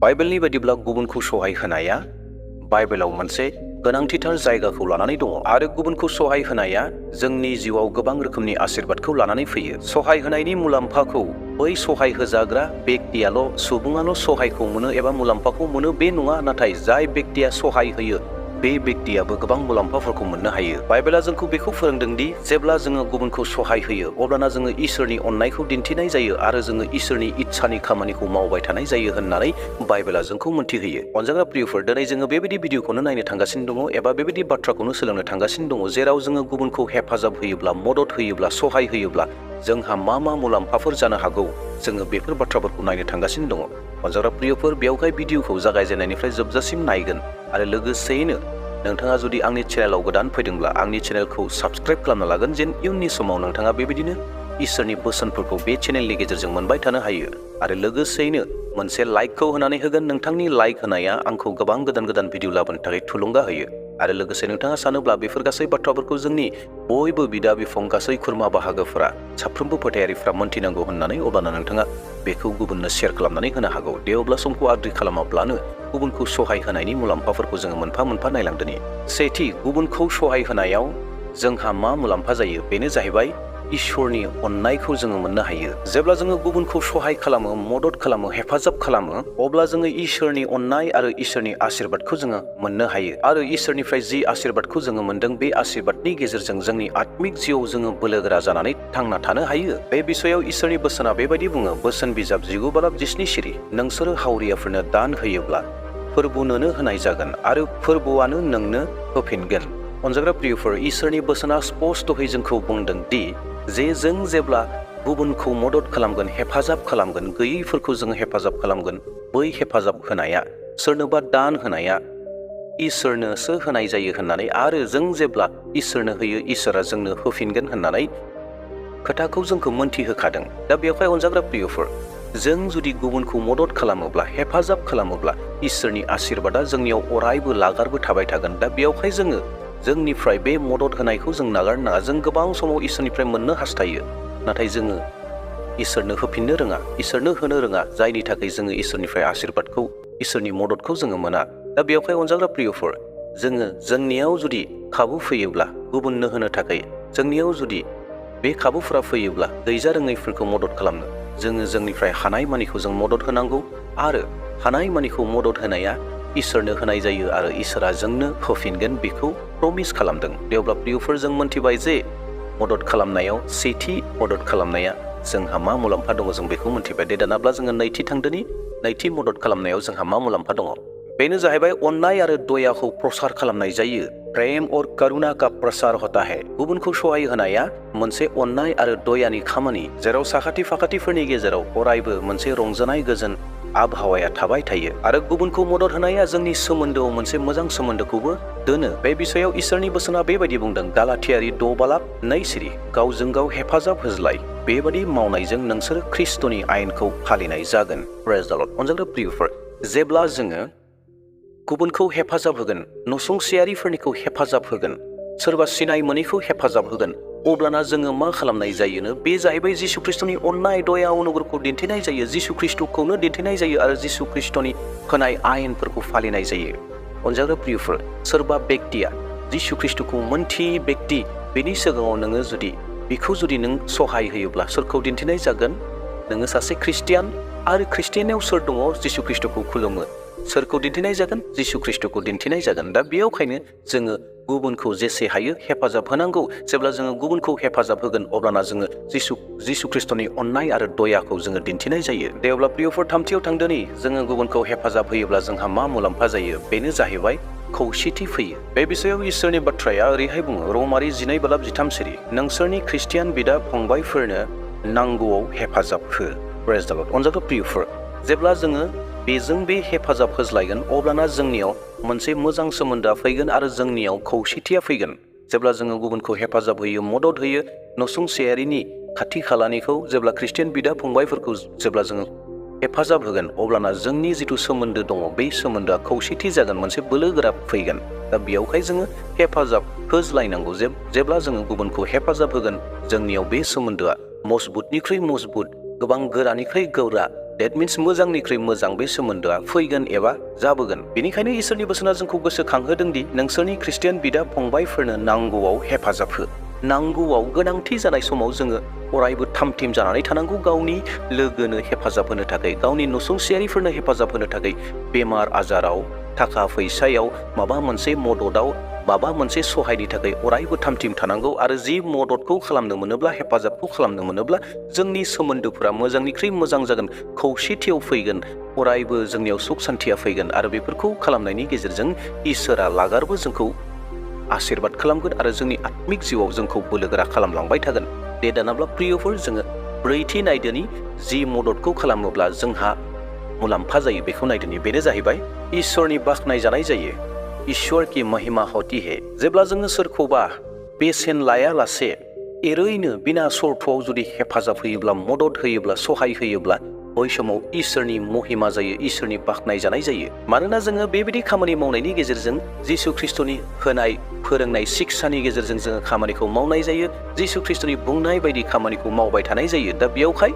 बाइबेलनि बायदिब्ला गुबुनखौ सहाय होनाया बाइबेलाव मोनसे गोनांथिथार जायगाखौ लानानै दङ आरो गुबुनखौ सहाय होनाया जोंनि जिउआव गोबां रोखोमनि आशीर्बादखौ लानानै फैयो। सहाय होनायनि मुलाम्फाखौ बै सहाय होजाग्रा बेक्तियाल' सुबुङाल' सहायखौ मोनो एबा मुलाम्फाखौ मोनो बे नङा, नाथाय जाय बेक्तिया सहाय होयो बे बेक्तियाबो गोबां मुलाम्फाफोरखौ मोननो हायो। बाइबेला जोंखौ बेखौ फोरोंदों दि जेब्ला जोङो गुबुनखौ सहाय होयो अब्लाना जोङो इसोरनि अननायखौ दिन्थिनाय जायो आरो जोङो इसोरनि इच्छानि खामानिखौ मावबाय थानाय जायो होननानै बाइबेला जोंखौ मोन्थिहोयो। अनजाग्रा प्रियफोर, दिनै जोङो बेबायदि भिडिअखौनो नायनो थांगासिनो दङ एबा बेबायदि बाथ्राखौनो सोलोंनो थांगासिनो दङ जेराव जोङो गुबुनखौ हेफाजाब होयोब्ला, मदद होयोब्ला, सहाय होयोब्ला जोंहा मा मा मुलाम्फाफोर जानो हागौ, जोङो बेफोर बाथ्राफोरखौ नायनो थांगासिनो दङ। अनजाग्रा प्रियफोर, बेवहाय भिडिअखौ जागायजेननायनिफ्राय जोबजासिम नायगोन आरो लोगोसेयैनो नोंथाङा जुदि आंनि चेनेलाव गोदान फैदोंब्ला आंनि चेनेलखौ साबस्क्राइब खालामना लागोन, जेन इयुननि समाव नोंथाङा बेबायदिनो इसोरनि बोसोनफोरखौ बे चेनेलनि गेजेरजों मोनबाय थानो हायो। आरो लोगोसेयैनो मोनसे लाइकखौ होनानै होगोन। नोंथांनि लाइक होनाया आंखौ गोबां गोदान गोदान भिडिअ लाबोनो थाखाय थुलुंगा होयो। आरो लोगोसे नोंथाङा सानोब्ला बेफोर गासै बाथ्राफोरखौ जोंनि बयबो बिदा बिफं, गासै खुरमा बाहागोफोरा, साफ्रोमबो फोथायारिफ्रा मोन्थिनांगौ होननानै अब्लाना नोंथाङा बेखौ गुबुननो शेयार खालामनानै होनो हागौ। दे अब्ला समखौ आद्रि खालामाब्लानो गुबुनखौ सहाय होनायनि मुलाम्फाफोरखौ जोङो मोनफा मोनफा नायलांदोनि। सेथि, गुबुनखौ सहाय होनायाव जोंहा मा मुलाम्फा जायो बेनो जाहैबाय इसोरनि अननायखौ जोङो मोननो हायो। जेब्ला जोङो गुबुनखौ सहाय खालामो, मदद खालामो, हेफाजाब खालामो, अब्ला जोङो इसोरनि अननाय आरो इसोरनि आशीर्बादखौ जोङो मोननो हायो। आरो इसोरनिफ्राय जि आशीर्बादखौ जोङो मोनदों बे आशीर्बादनि गेजेरजों जोंनि आत्मिक जिउआव जोङो बोलोगोरा जानानै थांना थानो हायो। बे बिषयाव इसोरनि बोसोना बेबायदि बुङो, बोसोन बिजाब 19:7 सिरि, नोंसोरो हावरियाफोरनो दान होयोब्ला फोरबुनोनो होनाय जागोन आरो फोरबुआनो नोंनो होफिनगोन। अनजाग्रा प्रियफोर, इसोरनि बोसोना स्पष्टयै जोंखौ बुंदों दि जों जेब्ला गुबुनखौ मदद खालामगोन, हेफाजाब खालामगोन, गैयैफोरखौ जोङो हेफाजाब खालामगोन, बै हेफाजाब होनाया, सोरनोबा दान होनाया इसोरनोसो होनाय जायो होननानै आरो जों जेब्ला इसोरनो होयो इसोरा जोंनो होफिनगोन होननानै खोथाखौ जोंखौ मोन्थिहोखादों। दा बेवहाय अनजाग्रा प्रियफोर, जों जुदि गुबुनखौ मदद खालामोब्ला, हेफाजाब खालामोब्ला इसोरनि आशीर्बादा जोंनियाव अरायबो लागारबो थाबाय थागोन। दा बेवहाय जोङो जोंनिफ्राय बे मदद होनायखौ जों नागारनो नाङा। जों गोबां समाव इसोरनिफ्राय मोननो हास्थायो, नाथाय जोङो इसोरनो होफिननो रोङा, इसोरनो होनो रोङा, जायनि थाखाय जोङो इसोरनिफ्राय आशीर्बादखौ, इसोरनि मददखौ जोङो मोना। दा बेवहाय अनजाग्रा प्रियफोर, जोङो जोंनियाव जुदि खाबु फैयोब्ला गुबुननो होनो थाखाय, जोंनियाव जुदि बे खाबुफोरा फैयोब्ला गैजा रोङैफोरखौ मदद खालामनो जोङो जोंनिफ्राय हानाय मानिखौ जों मदद होनांगौ आरो हानाय मानिखौ मदद होनाया इसोरनो होनाय जायो आरो इसोरा जोंनो होफिनगोन बेखौ प्रमिस खालामदों। दे अब्ला प्रियफोर, जों मोन्थिबाय जे मदद खालामनायाव, सेथि मदद खालामनाया जोंहा मा मुलाम्फा दङ जों बेखौ मोन्थिबाय। दे दानाब्ला जोङो नैथि थांदोनि। नैथि मदद खालामनायाव जोंहा मा मुलाम्फा दङ बेनो जाहैबाय अननाय आरो दयाखौ प्रसार खालामनाय जायो। प्रेम और करुणा का प्रसार होता है। गुबुनखौ सहाय होनाया मोनसे अननाय आरो दयानि खामानि, जेराव साखाथि फाखाथिफोरनि गेजेराव अरायबो मोनसे रंजानाय गोजोन आबहावाया थाबाय थायो आरो गुबुनखौ मदद होनाया जोंनि सोमोन्दोआव मोनसे मोजां सोमोन्दोखौबो दोनो। बे बिषयाव इसोरनि बोसोना बेबायदि बुंदों, गालाथियारि 2:2 सिरि, गावजों गाव हेफाजाब होज्लाय, बेबायदि मावनायजों नोंसोर ख्रिस्ट'नि आयेनखौ फालिनाय जागोन। प्रेज द लर्ड। अनजाग्रा प्रियफोर, जेब्ला जोङो गुबुनखौ हेफाजाब होगोन, नसुंसेयारिफोरनिखौ हेफाजाब होगोन, सोरबा सिनाय मोनैखौ हेफाजाब होगोन, अब्लाना जोङो मा खालामनाय जायोनो, बे जाहैबाय जिसु ख्रिस्ट'नि अननाय, दया, अनुग्रहखौ दिन्थिनाय जायो। जिसु ख्रिस्ट'खौनो दिन्थिनाय जायो आरो जिसु ख्रिस्ट'नि होनाय आयेनफोरखौ फालिनाय जायो। अनजाग्रा प्रियफोर, सोरबा बेक्तिया जिसु ख्रिस्ट'खौ मोन्थियै बेक्ति, बेनि सिगाङाव नोङो जुदि बेखौ जुदि नों सहाय होयोब्ला सोरखौ दिन्थिनाय जागोन? नोङो सासे ख्रिस्टियान आरो ख्रिस्टियानाव सोर दङ? जिसु ख्रिस्ट'खौ खुलुमो। सोरखौ दिन्थिनाय जागोन? जिसु ख्रिस्ट'खौ दिन्थिनाय जागोन। दा बेयावखायनो जोङो गुबुनखौ जेसे हायो हेफाजाब होनांगौ। जेब्ला जोङो गुबुनखौ हेफाजाब होगोन अब्लाना जोङो जिसु ख्रिस्ट'नि अननाय आरो दयाखौ जोङो दिन्थिनाय जायो। दे अब्ला प्रियफोर, थामथियाव थांदोनि। जोङो गुबुनखौ हेफाजाब होयोब्ला जोंहा मा मुलाम्फा जायो बेनो जाहैबाय खौसेथि फैयो। बे बिषयाव इसोरनि बाथ्राया ओरैहाय बुङो, रमारि 12:13 सिरि, नोंसोरनि ख्रिस्टियान बिदा फंबायफोरनो नांगौआव हेफाजाब हो। प्रेज द लर्ड। अनजाग्रा प्रियफोर, जेब्ला जोङो बेजों बे हेफाजाब होज्लायगोन अब्लाना जोंनियाव मोनसे मोजां सोमोन्दोआ फैगोन आरो जोंनियाव खौसेथिया फैगोन। जेब्ला जोङो गुबुनखौ हेफाजाब होयो, मदद होयो, नसुंसेयारिनि खाथि खालानिखौ, जेब्ला ख्रिस्टियान बिदा फंबायफोरखौ जेब्ला जोङो हेफाजाब होगोन अब्लाना जोंनि जिथु सोमोन्दो दङ बे सोमोन्दोआ खौसेथि जागोन, मोनसे बोलोगोरा फैगोन। दा बेयावहाय जोङो हेफाजाब होज्लायनांगौ। जेब्ला जोङो गुबुनखौ हेफाजाब होगोन जोंनियाव बे सोमोन्दोआ मजबुतनिख्रुइ मजबुत, गोबां गोरानिख्रुइ गोरा That means मोजांनिख्रुइ मोजां बे सोमोन्दोआ फैगोन एबा जाबोगोन। बेनिखायनो इसोरनि बोसोना जोंखौ गोसोखांहोदों दि नोंसोरनि ख्रिस्टियान बिदा फंबायफोरनो नांगौआव हेफाजाब हो। नांगौआव गोनांथि जानाय समाव जोङो अरायबो थामथिम जानानै थानांगौ, गावनि लोगोनो हेफाजाब होनो थाखाय, गावनि नसुंसेयारिफोरनो हेफाजाब होनो थाखाय, बेमार आजाराव, थाखा फैसायाव, माबा मोनसे मददाव, माबा मोनसे सहायनि थाखाय अरायबो थामथिम थानांगौ। आरो जि मददखौ खालामनो मोनोब्ला, हेफाजाबखौ खालामनो मोनोब्ला जोंनि सोमोन्दोफोरा मोजांनिख्रुइ मोजां जागोन, खौसेथियाव फैगोन, अरायबो जोंनियाव सुख सान्थिया फैगोन। आरो बेफोरखौ खालामनायनि गेजेरजों इसोरा लागारबो जोंखौ आशीर्बाद खालामगोन आरो जोंनि आत्मिक जिउआव जोंखौ बोलोगोरा खालामलांबाय थागोन। दे दानाब्ला प्रियफोर, जोङो ब्रैथि नायदोनि जि मददखौ खालामोब्ला जोंहा मुलाम्फा जायो बेखौ नायदोनि। बेनो जाहैबाय इसोरनि बाख्नाय जानाय जायो। ईश्वर की महिमा होती है। जेब्ला जोङो सोरखौबा बेसेन लायालासे एरैनो बिना सर्तआव जुदि हेफाजाब होयोब्ला, मदद होयोब्ला, सहाय होयोब्ला, बै समाव इसोरनि महिमा जायो, इसोरनि बाख्नाय जानाय जायो। मानोना जोङो बेबायदि खामानि मावनायनि गेजेरजों जिसु ख्रिस्ट'नि होनाय फोरोंनाय शिक्षानि गेजेरजों जोङो खामानिखौ मावनाय जायो, जिसु ख्रिस्ट'नि बुंनाय बायदि खामानिखौ मावबाय थानाय जायो। दा बेयावहाय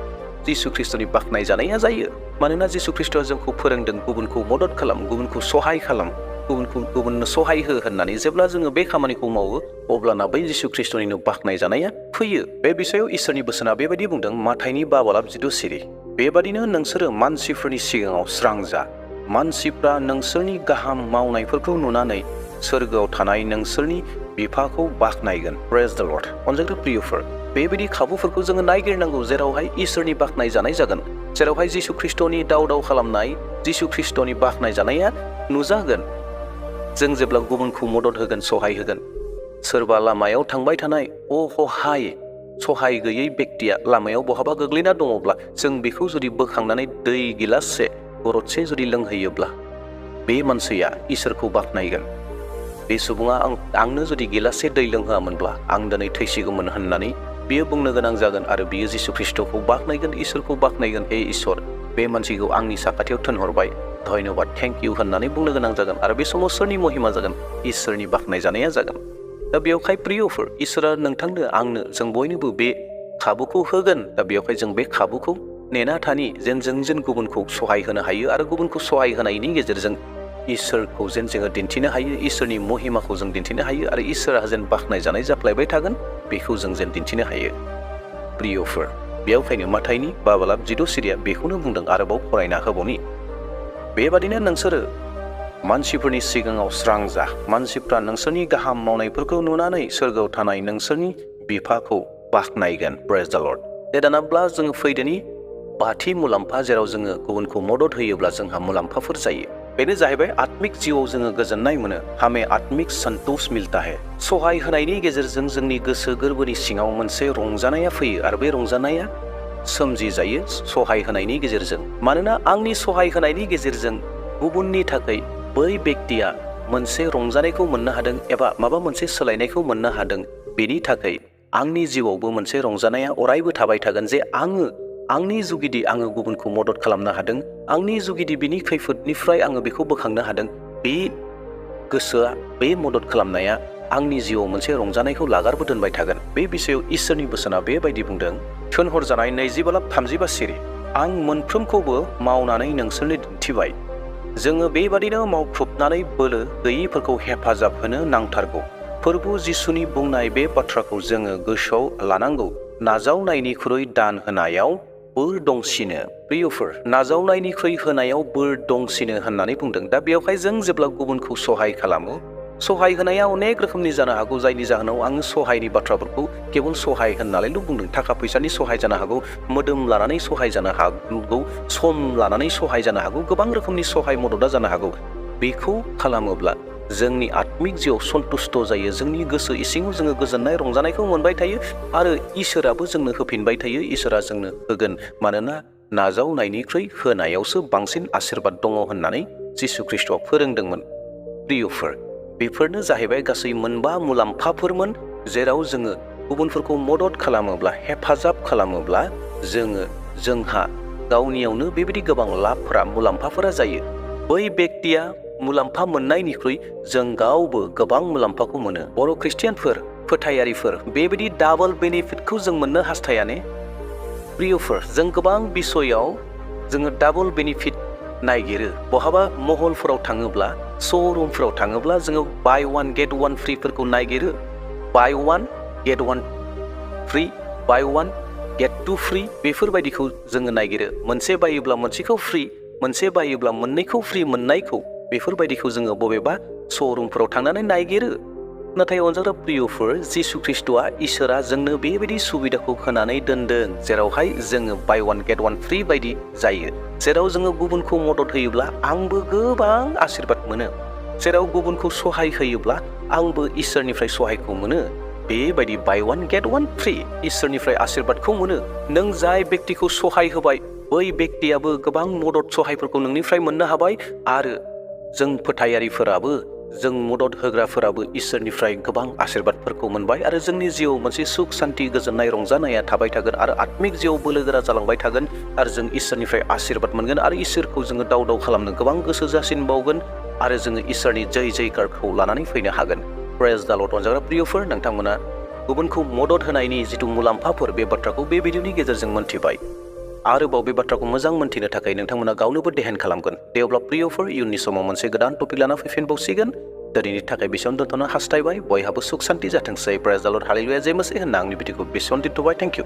जिसु ख्रिस्ट'नि बाख्नाय जानाया जायो। मानोना जिसु ख्रिस्ट'आ जोंखौ फोरोंदों गुबुनखौ मदद खालाम, गुबुनखौ सहाय खालाम, गुबुननो सहाय हो होननानै। जेब्ला जोङो बे खामानिखौ मावो अब्लाना बै जिसु ख्रिस्ट'निनो बाख्नाय जानाया फैयो। बे बिषयाव इसोरनि बोसोना बेबायदि बुंदों, माथाइनि 5:7। बेबादिनो नोंसोरो मानसिफोरनि सिगाङाव स्रां जा। मानसिफ्रा नोंसोरनि गाहाम मावनायफोरखौ नुनानै सोरगोआव थानाय नोंसोरनि बिफाखौ बाख्नायगोन। प्रेज द लर्ड। अनजाथाव प्रियफोर, बेबायदि खाबुफोरखौ जोङो नायगिरनांगौ जेरावहाय इसोरनि बाख्नाय जानाय जागोन, जेरावहाय जिसु ख्रिस्ट'नि दाव खालामनाय, जिसु ख्रिस्ट'नि बाख्नाय जानाया नुजागोन। जों जेब्ला गुबुनखौ मदद होगोन, सहाय होगोन, सोरबा लामायाव थांबाय थानाय सहाय गैयै बेक्तिया लामायाव बहाबा गोग्लैना दङब्ला जों बेखौ जुदि बोखांनानै दै गिलाससे, गरदसे जुदि लोंहोयोब्ला बे मानसिया इसोरखौ बाख्नायगोन। बे सुबुङा आंनो जुदि गिलाससे दै लोंहोआमोनब्ला आं दिनै थैसिगौमोन होननानै बियो बुंनो गोनां जागोन। आरो बियो जिसु ख्रिस्ट'खौ बाख्नायगोन, इसोरखौ बाख्नायगोन। हे इसोर, बे मानसिखौ आंनि साखाथियाव थिनहरबाय, धन्यबाद, थेंक इउ होननानै बुंनो गोनां जागोन। आरो बे समाव सोरनि महिमा जागोन? इसोरनि बाख्नाय जानाया जागोन। दा बेयावहाय प्रियफोर, इसोरा नोंथांनो, आंनो, जों बयनोबो बे खाबुखौ होगोन। दा बेयावहाय जों बे खाबुखौ नेना थानि, जों गुबुनखौ सहाय होनो हायो आरो गुबुनखौ सहाय होनायनि गेजेरजों इसोरखौ जोङो दिन्थिनो हायो, इसोरनि महिमाखौ जों दिन्थिनो हायो आरो इसोरा बाख्नाय जानाय जाफ्लायबाय थागोन बेखौ जों दिन्थिनो हायो। प्रियफोर, बेयावखायनो माथाइनि 5:7 बेखौनो बुंदों। आरोबाव फरायना होबावनि, बेबादिनो नोंसोरो मानसिफोरनि सिगाङाव स्रां जा। मानसिफ्रा नोंसोरनि गाहाम मावनायफोरखौ नुनानै सोरगोआव थानाय नोंसोरनि बिफाखौ बाख्नायगोन। प्रेज द लर्ड। दानाब्ला जोङो फैदोनि बाथि मुलाम्फा, जेराव जोङो गुबुनखौ मदद होयोब्ला जोंहा मुलाम्फाफोर जायो। बेनो जाहैबाय आत्मिक जिउआव जोङो गोजोननाय मोनो। हमें आत्मिक संतोष मिलता है। सहाय होनायनि गेजेरजों जोंनि गोसो गोरबोनि सिङाव मोनसे रंजानाया फैयो आरो बे रंजानाया सोमजिजायो सहाय होनायनि गेजेरजों। मानोना आंनि सहाय होनायनि गेजेरजों गुबुननि थाखाय बै बेक्तिया मोनसे रंजानायखौ मोननो हादों एबा माबा मोनसे सोलायनायखौ मोननो हादों। बेनि थाखाय आंनि जिउआवबो मोनसे रंजानाया अरायबो थाबाय थागोन जे आंनि जुगिदि आङो गुबुनखौ मदद खालामनो हादों, आंनि जुगिदि बिनि खैफोदनिफ्राय आङो बेखौ बोखांनो हादों। बे गोसोआ, बे मदद खालामनाया आंनि जिउआव मोनसे रंजानायखौ लागारबो दोनबाय थागोन। बे बिषयाव इसोरनि बोसोना बेबायदि बुंदों, थिनहरजानाय 20:35। आं मोनफ्रोमखौबो मावनानै नोंसोरनो दिन्थिबाय। जोङो बेबादिनो मावख्रुबनानै बोलो गैयैफोरखौ हेफाजाब होनो नांथारगौ। फोरबु जिसुनि बुंनाय बे बाथ्राखौ जोङो गोसोआव लानांगौ। नाजावनायनिख्रुइ दान होनायाव बोर दंसिनो। प्रियफोर, नाजावनायनिख्रुइ होनायाव बोर दंसिनो होननानै बुंदों। दा बेयावहाय जों जेब्ला गुबुनखौ सहाय खालामो, सहाय होनाया अनेक रोखोमनि जानो हागौ, जायनि जाहोनाव आङो सहायनि बाथ्राफोरखौ केवल सहाय होननानैल' बुंदों। थाखा फैसानि सहाय जानो हागौ, मोदोम लानानै सहाय जानो हागौ, सम लानानै सहाय जानो हागौ, गोबां रोखोमनि सहाय मददा जानो हागौ। बेखौ खालामोब्ला जोंनि आत्मिक जिउआव सन्तुष्ट जायो, जोंनि गोसो इसिङाव जोङो गोजोननाय रंजानायखौ मोनबाय थायो आरो इसोराबो जोंनो होफिनबाय थायो। इसोरा जोंनो होगोन, मानोना नाजावनायनिख्रुइ होनायावसो बांसिन आशीर्बाद दङ होननानै जिसु ख्रिस्ट'आ फोरोंदोंमोन। प्रियफोर, बेफोरनो जाहैबाय गासै 9 मुलाम्फाफोरमोन, जेराव जोङो गुबुनफोरखौ मदद खालामोब्ला, हेफाजाब खालामोब्ला जोंहा गावनियावनो बेबायदि गोबां लाबफोरा, मुलाम्फाफोरा जायो। बै बेक्तिया मुलाम्फा मोननायनिख्रुइ जों गावबो गोबां मुलाम्फाखौ मोनो। बर' ख्रिस्टियानफोर, फोथायारिफोर, बेबायदि डाबल बेनिफिटखौ जों मोननो हास्थायाने? प्रियफोर, जों गोबां बिसयाव जोङो डाबल बेनिफिट नागिरो। बहाबा महलफोराव थाङोब्ला श'रुमफोराव थाङोब्ला जोङो बाय वान गेट वान फ्रिफोरखौ नागिरो। Buy one get one free, buy one get two free बेफोरबायदिखौ जोङो नागिरो। मोनसे बायोब्ला मोनसेखौ फ्रि, मोनसे बायोब्ला मोननैखौ फ्रि मोननायखौ बेफोरबायदिखौ जोङो बबेबा श'रुमफोराव थांनानै नागिरो। नाथाय अनजाग्रा प्रियफोर, जिसु ख्रिस्ट'आ इसोरा जोंनो बेबायदि सुबिदाखौ होनानै दोनदों जेरावहाय जोङो buy one get one free बायदि जायो। जेराव जोङो गुबुनखौ मदद होयोब्ला आंबो गोबां आशीर्बाद मोनो। जेराव गुबुनखौ सहाय होयोब्ला आंबो इसोरनिफ्राय सहायखौ मोनो। बेबायदि बाय वान गेट वान फ्रि इसोरनिफ्राय आशीर्बादखौ मोनो। नों जाय बेक्तिखौ सहाय होबाय बै बेक्तियाबो गोबां मदद सहायफोरखौ नोंनिफ्राय मोननो हाबाय आरो जों फोथायारिफोराबो, जों मदद होग्राफोराबो इसोरनिफ्राय गोबां आशीर्बादफोरखौ मोनबाय आरो जोंनि जिउआव मोनसे सुख सान्ति गोजोननाय रंजानाया थाबाय थागोन आरो आत्मिक जिउआव बोलोगोरा जालांबाय थागोन आरो जों इसोरनिफ्राय आशीर्बाद मोनगोन आरो इसोरखौ जोङो दाव दाव खालामनो गोबां गोसो जासिनबावगोन आरो जोङो इसोरनि जय जयकारखौ लानानै फैनो हागोन। प्रेज द लर्ड। अनजाग्रा प्रियफोर, नोंथांमोना गुबुनखौ मदद होनायनि जिथु मुलाम्फाफोर बे बाथ्राखौ बे भिडिअनि गेजेरजों मोनथिबाय। आरोबाव बे बाथ्राखौ मोजां मोनथिनो थाखाय नोंथांमोना गावनोबो देहान खालामगोन। दे अब्ला प्रियफोर, इयुननि समाव मोनसे गोदान टपिक लाना फैफिनबावसिगोन। दिनैनि थाखाय बेसेयावनो दोनथ'नो हास्थायबाय। बयहाबो सुख सान्ति जाथोंसै। प्रेज द लर्ड। हालेलुया। जय मसीह होनना आंनि भिडिअखौ बेसेयावनो दोनथ'बाय। Thank you.